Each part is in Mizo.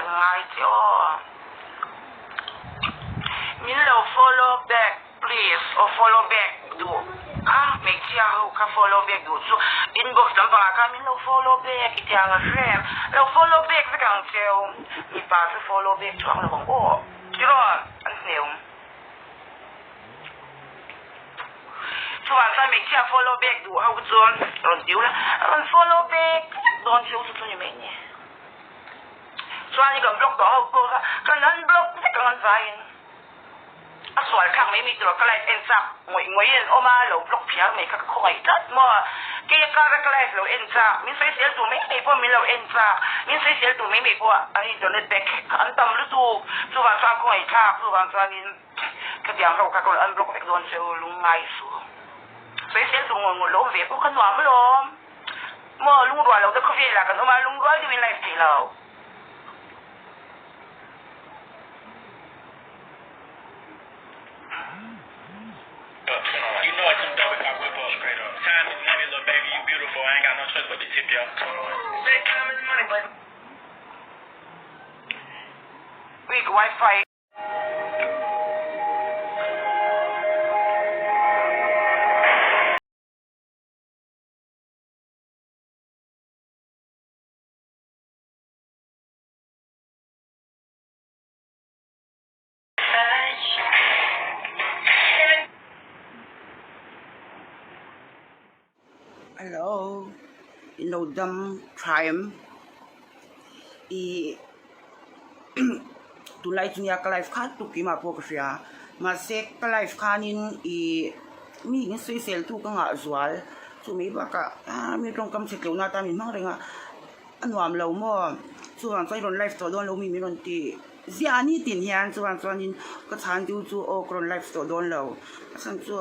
Kan ngai che aw. Min lo follow back please aw follow back duh kha hmeichhia ho kha follow back duh chu inbox lampang ah khan min lo follow back i tiang a hrem lo follow back vek ang cheu mipa chu follow back chuang lo ang aw tiraw an hneawm. Chuvang chuan hmeichhia follow back duh ho chuan rawn ti ula rawn follow back vek dawn cheu chu chu ni mai ni. Chuan i kan block tawh ho pawh kha kan unblock vek ang an vaiin a sual thlak mai mai tur a ka live en chak ngawih ngawih in an awm a lo block phiar mai kha ka khawngaih tlat maw kei a kar a ka live lo en chak min sawisel tur mai mai pawh min lo en chak min sawisel tur mai mai pawh an internet back kha an tam lutuk chuvang chuan khawngaih thlak chuvang chuanin khatiang ho kha ka rawn unblock vek dawn che u lungngai suh sawisel tur ngawih ngawih lo awm ve pawh kha nuam alawm. Maw lungrual lo te khawvelah kan awm a, lungrual deuhin live thei lo. Weak wifi. Hello in lo dam tha em ih tunlai chu nia ka life kha tuk keimah pawh ka hria mahse ka life khanin ih mi in sawisel tu ka ngah zual chu mai bakah ah mi tawngkam chhe tleuhna atan min hmang reng a a nuam lo maw chuvang chuan i rawn live tawh dawn lo mi min rawn ti ziah a ni tin hian chuvang chuanin ka chhan deuh chu aw ka rawn live tawh dawn lo a chhan chu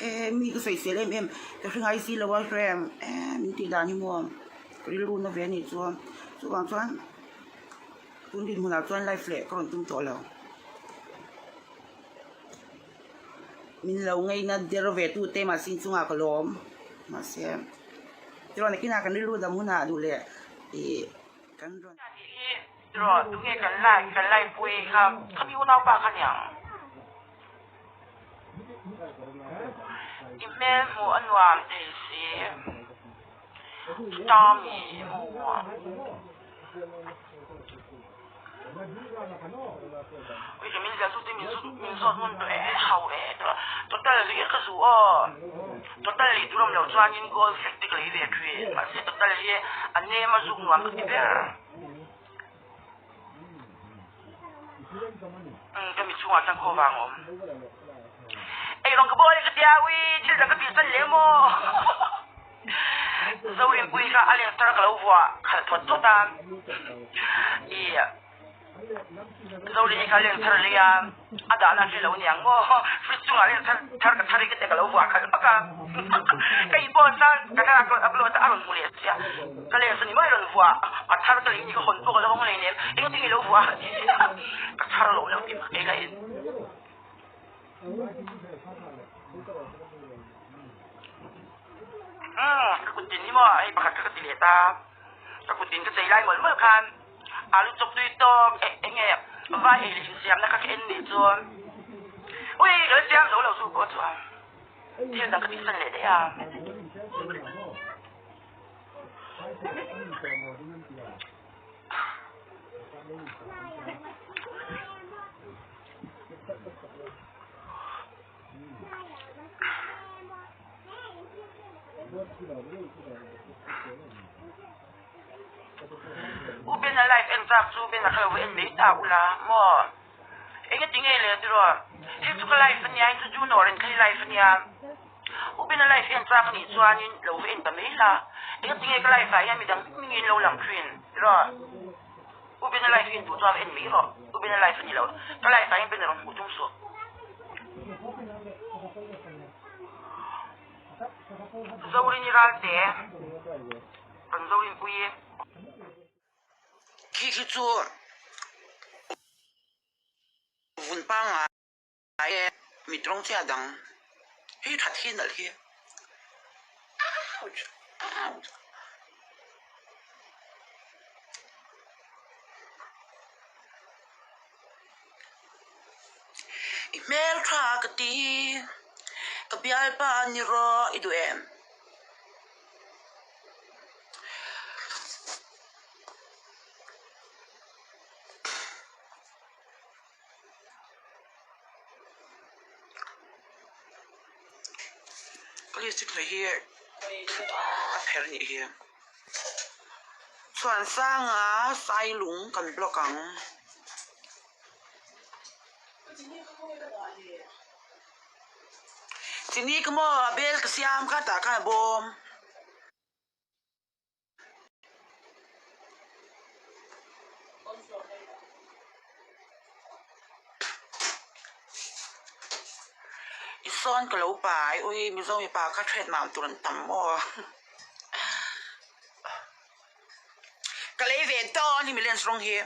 eh mi ka sawisel em em ka hre ngai si lo a hrem eh min tih dan hi maw ka rilru na ve a nih chuan chuvang chuan tun dinhmunah chuan live leh ka rawn tum tawh lo. Min lo ngaina der ve tu te mahse inchungah ka lawm mahse tiraw nakinah kan rilru dam hunah duh leh ih kan rawn. Tiraw tunge kan lai kan laipui kha khami unaupa kha niang i hmel hmuh a nuam thei si Tommy i hmu. Total leh tur awm loh chuanin gold flag te ka lei ve thin mahse total hi a nem a zuk nuam ka ti ber umm ka mi chhungah chuan khaw vang a awm ei rawng ka bawl e ka tia ui thil dang ka tih san leh maw. Zorinpuii kha a lens thar ka lo vuah khalh thawt thawt a, ih Zorini kha lens thar a lei a, a dahna hre lo niang maw, fridge chungah lens thar thar ka thar i ka te ka lo vuah khalh hmak a, ka in pawh chuan ka thlalak ka rawn upload a, a rawn hmu leh chiah, ka lens a ni mai a rawn vuah, a thar ka lei ni ka hawn pawh ka lo hawng hleinem, engtin i lo vuah a ti a, ka thar lo lo ti mak e ka en. Umm ka kut tin hi maw hei pakhat kha ka ti leh ta ka kut tin ka chei lai mawlh mawlh khan alu chawp tui tawk eh eng nge vai ei leh insiamna kha ka en nih chuan ui ka la siam zo lo chu pawh chuan thil dang ka tihsan leh daih a. U Bena live en chak chu Bena kha lo va en mai ta ula maw? Engati nge le tiraw? Hei chu ka live ania, hei chu Junior in kha i live ania. U Bena live en chak anih chuanin lo va en ta mai la. Engati nge ka live ah hian midang hming in lo lang thin tiraw? U Bena live en duh chuan va en mai rawh. U Bena live a ni lo. Ka live ah hian Bena rawn hmuh tum suh. Zorini Ralte, kan Zorinpui. Khi khi chu vun pangngai e mit rawng chiah dang hi that hi nalh hi. Ouch! Ouch! I hmel tha ka ti. Ka bialpa ni rawh i duh em? Ka lipstick hnawih hi a pherh nih hi. Chhuansanga sailung kan block ang. Chini ka maw a bel ka siam kha tah khan a bawm. I sawn ka lo pai ui Mizo mipa kha thret mam tur an tam maw ka lei ve dawn hi mi lens rawng hi.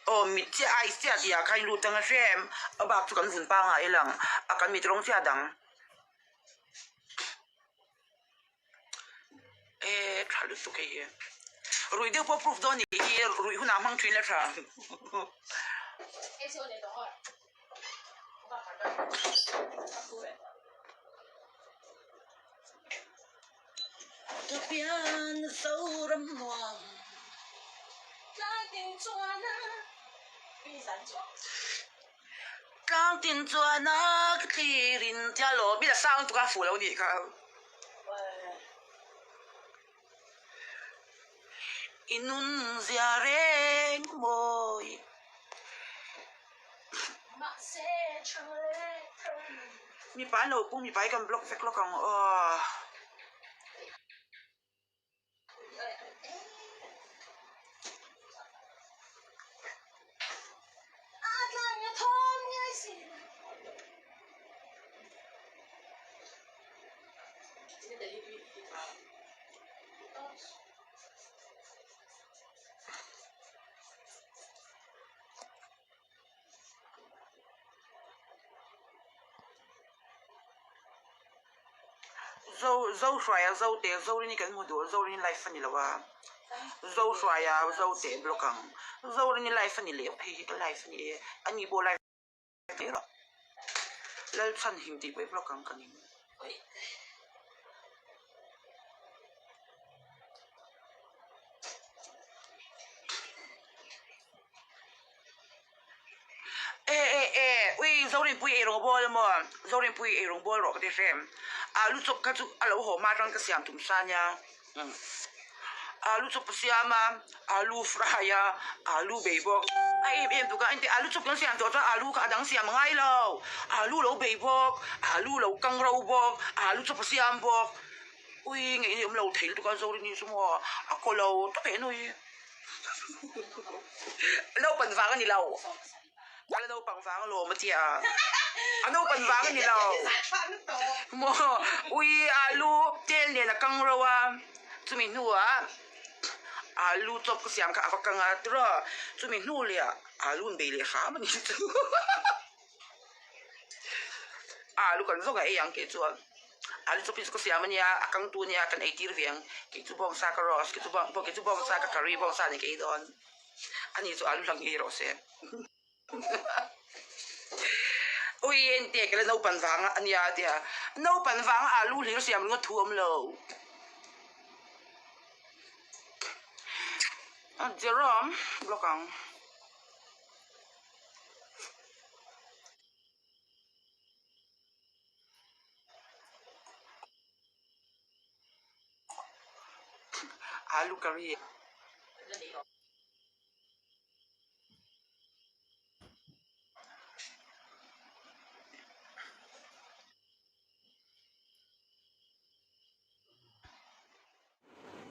Aw mit chiah ai chiah tih ah khan lut ang a hrem a bak chu kan vun pangngai a lang a kan mit rawng chiah dang eh tha lutuk hei hi ruih deuh pawh proof dawn nih hi ruih hunah hmang thin la tha. Ka pian Zoram nuam. Tlang tin chuan a ka thlir in tia lo mi la sang tuk a fuh lo nih kha. I nun zia reng mawi. Mipa an lo pung mipa hi kan block vek lawk ang aw. Zo zo hruaia zo teh zo rin hi kan hmu duh zo rin life a ni lo a zo hruaia zo teh block ang zo rin hi life a ni leh phei hi ka life a ni e a ni pawh life mai rawh Lalchhan him tih pawh i block ang ka ning. E e e ui Zorinpui ei rawng bawl maw Zorinpui ei rawng bawl rawh ka ti hrem alu chawp kha chu a lo haw hma atang ka siam tum sa nia alu chawp ka siam a alu fry a alu bei bawk a em em tuk a engti alu chawp kan siam tawh chuan alu kha a dang siam a ngai lo alu lo bei bawk alu lo kang ro bawk alu chawp a siam bawk ui ngei awm lo thei lutuk a Zorini chu maw a kaw lo tawp e nui. Naupan vang a ni lo. A naupang vang alawm a tia. A naupan vang a ni lo. Maw ui alu tel nen a kang ro a, chumi hnuah alu chawp ka siam kha a va kang a tiraw, chumi hnu leh ah alu an bei leh hram a ni chu. Alu kan zawk a ei ang tih chuan. Alu chawp hi chu ka siam a nia, a kangtu a nia kan ei tir ve ang. Kei chu bawngsa ka roast, kei chu bawng kei chu bawngsa ka curry bawngsa nen ka ei dawn. Ani chu alu hlang ngei rawh se. Ui ente ka la naupan vang a nia a tia. Naupan vanga alu hlir siam ringawt thu awm lo. Jerome block ang. Alu curry.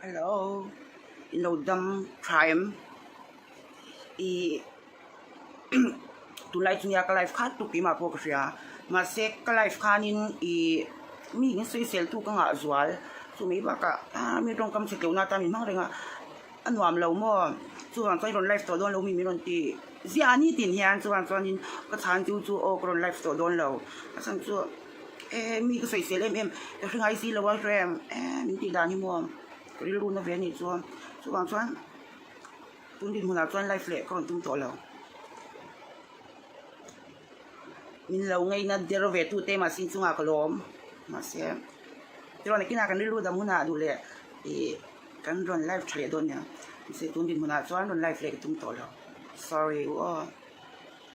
Hello in lo dam tha em ih tunlai chu nia ka life kha tuk keimah pawh ka hria mahse ka life khanin ih mi in sawisel tu ka ngah zual chu mai bakah ah mi tawngkam chhe tleuhna atan min hmang reng a a nuam lo maw chuvang chuan i rawn life tawh dawn lo mi min rawn ti ziah a ni tin hian chuvang chuanin ka chhan chu chu aw ka rawn life tawh dawn lo a chhan chu. Eh mi ka sawisel em em ka hre ngai si lo a hrem eh min tih dan hi maw ka rilru na ve a nih chuan chuvang chuan. Tun dinhmunah chuan live leh ka rawn tum tawh lo. Min lo ngaina der ve tute mahse inchungah ka lawm. Mahse tiraw nakinah kan rilru dam hunah duh leh ih kan rawn live tha leh dawn nia. Mahse tun dinhmunah chuan rawn live leh ka tum tawh lo. Sorry u aw.